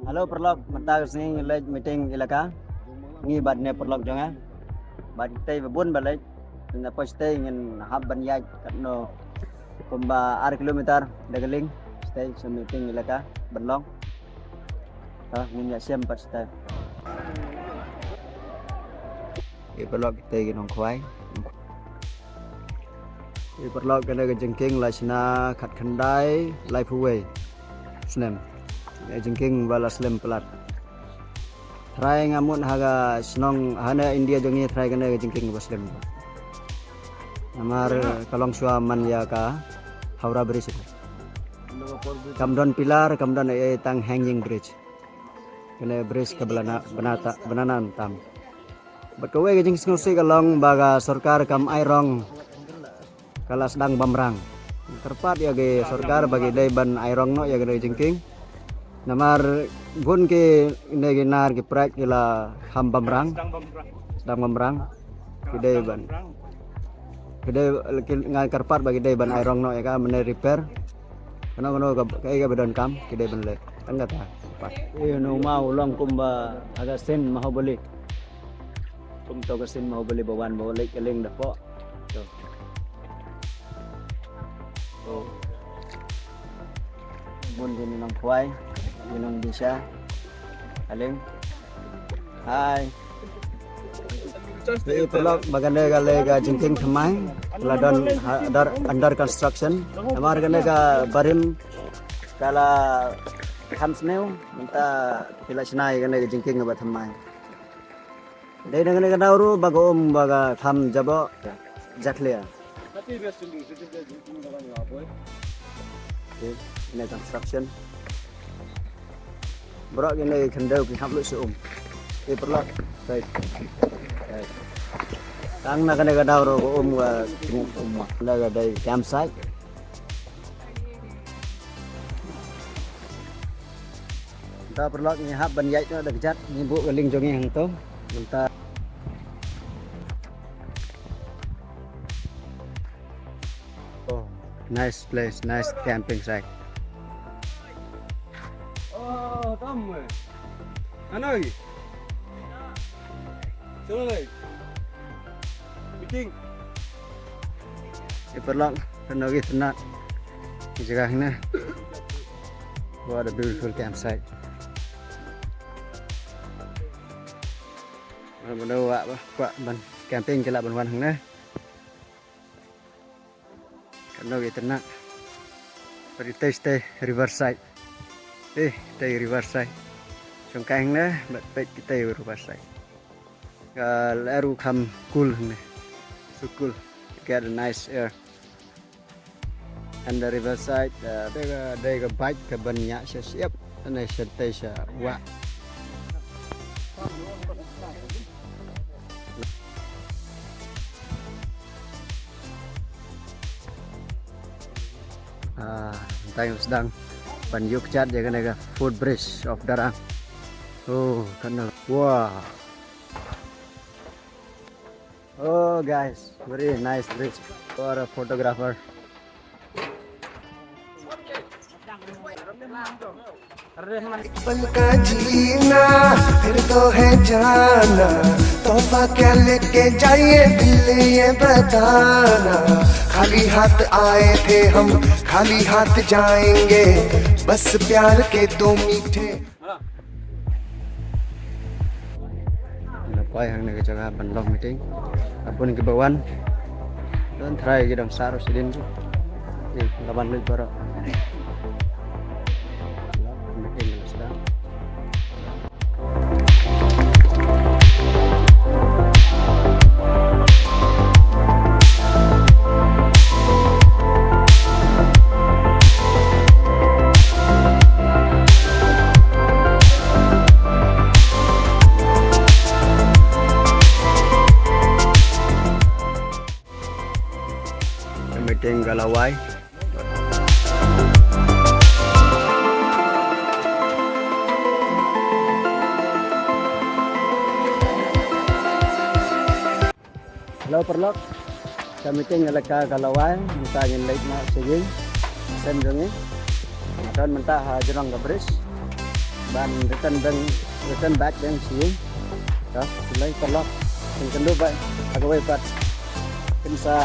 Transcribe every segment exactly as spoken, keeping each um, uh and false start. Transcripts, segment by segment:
Hello paralok, mynta ka sngi ngi leit meeting elaka. Ngi bad ne paralok jong nga. Bad kitei ba bun ba leit. Ngi na poi shatei ngin hap ban ïaid katno kumba ar kilometer da ka lieng. Shatei sha meeting elaka ban long. Ha, ngin ïa shem pat shatei. Ïa paralok kitei ki nongkhwai. Ïa paralok kane ka jingkieng la shna khatkhyndai laiphew wei snem. Ïa jingkieng ba la slem palat. Trai nga mut ha ka shnong hane India jong ngi trai kane ka jingkieng ba slem. Namar ka long shuwa man ïa ka Howrah Bridge. Kam don pillar, kam don ei ei, tang hanging bridge. Kane bridge ka banana, banana tam. Bad kawei ka jingsngewsih ka long ba ka sorkar kam ai rong, ka la sdang bamrang. Kyrpad ïa ka sorkar ba ki dei ban ai rong noh ïa ka jingkieng. Namar bun ki ne ki nar ki prek ki la ham bamrang. Sdang bamrang. Ki dei ban, ki dei, ki, nga kyrpad ba ki dei ban ai rong noh ïa ka, mynne repair. Kano kano ka, kaei kaba donkam ki dei ban leh. Tang kata. Pat. Ïa u Maw u long kumba ha ka sien Bahubali. Kumto ka sien Bahubali ba wan ba leit ka lieng da poh. To. To. Bun ki nongkhwai, ki nongdisha. Ka lieng. Hai. Ïa paralok ba kane ka lei ka jingkieng thymmai. La don ha, dar under construction. Namar kane ka barim ka la kham sniew, mynta ki la shna ïa kane ka jingkieng kaba thymmai. Dei na kane ka daw ruh ba ka um ba ka kham jaboh jakhlia. Kane construction. Baroh kine ki khyndew ki hap lut sha um. Ïa paralok. Right. Right. Tang na kane ka daw ruh ka um ka um ma. Na ka dei campsite. Mynta paralok ngi hap ban ïaid noh da kjat, ngi buh ka lieng jong ngi hangto. Mynta. Oh, nice place, nice camping site. Oh, tam eh. Ano lagi? Sino lagi? Meeting. Ïa paralok, kano ka itynnad. Ka jaka hangne. What a beautiful campsite. Ba dei ba kwah ban camping ki lah ban wan hangne. Kano ka itynnad. Bad itei shatei riverside. Eh, itei riverside. Shong kai hangne bad peit kitei riverside. Ka lyer ruh kham cool hangne. So cool. Get a nice air. And the riverside, uh, dei ka, dei ka bike ka ban ñiah sha shyiap, ne sha tei sha wah. Ah, tang sdang ban ïoh kjat ïa kane ka footbridge of Darrang. Oh, kane. Wow. Oh, guys, very nice bridge for a photographer. एक पल का जीना, फिर तो है जाना। तोहफा क्या लेके जाइए दिल, ये बताना। खाली हाथ आए थे हम, खाली हाथ जाएंगे। बस प्यार के दो मीठे Ngi la poi hangne ka jaka ban long meeting. Bun kiba wan. Don trai ki dang sah ruh shadien ki. Ki la wan lut baroh. Meeting la sdang. Ka meeting ka la wai. Hello paralok. Ka meeting elaka ka la wai, mynta ngin leit noh sha ïing. Shen jong ngi. Don mynta ha jrong ka bridge. ban return beng, return back beng sha ïing. Ka, khublei paralok. Ngin kynduh bad ha kawei pat. Ngin sa,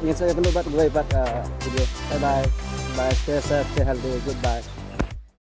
ngin sa kynduh bad kawei pat, uh, video. Bye bye. Bye. Stay safe, stay healthy. Goodbye.